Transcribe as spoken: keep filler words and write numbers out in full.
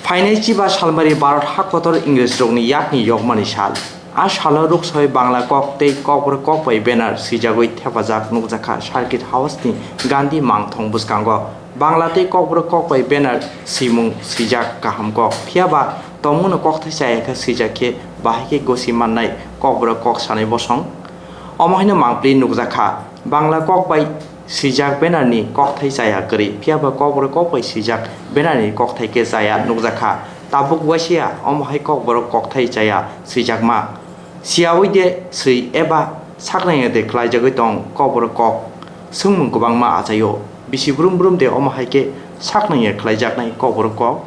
Phainai chiba salmari Bharat hakotor Ingresrokni yakni yokmani sal. A salo ruksoi Bangla kok tei Kokborok kok bai banner swijagwi thepajak nukjakha Circuit House ni Gandhi mangthong bwskango. Bangla tei Kokborok kok bai banner swimung swijak kaham kok. Phiyaba tongmungno kokthai chayakhe swijak khe bahai khe gosi mannai Kokborok kok sanai bosong. Omo haino mangpli nukjakha Bangla kok bai swijak banner ni kokthai chaya kwrwi, phiyaba Kokborok kok bai swijak banner ni kokthai khe chaya nukjakha. Tabuk waisa omo hai Kokborok kokthai chaya swijakma. Siyawi de swi eba saknai de khlaijagwi tong Kokborok kok. Swngmung kwbangma achaio. Bisi brum brum de omo hai khe saknai khlaijaknai Kokborok kok.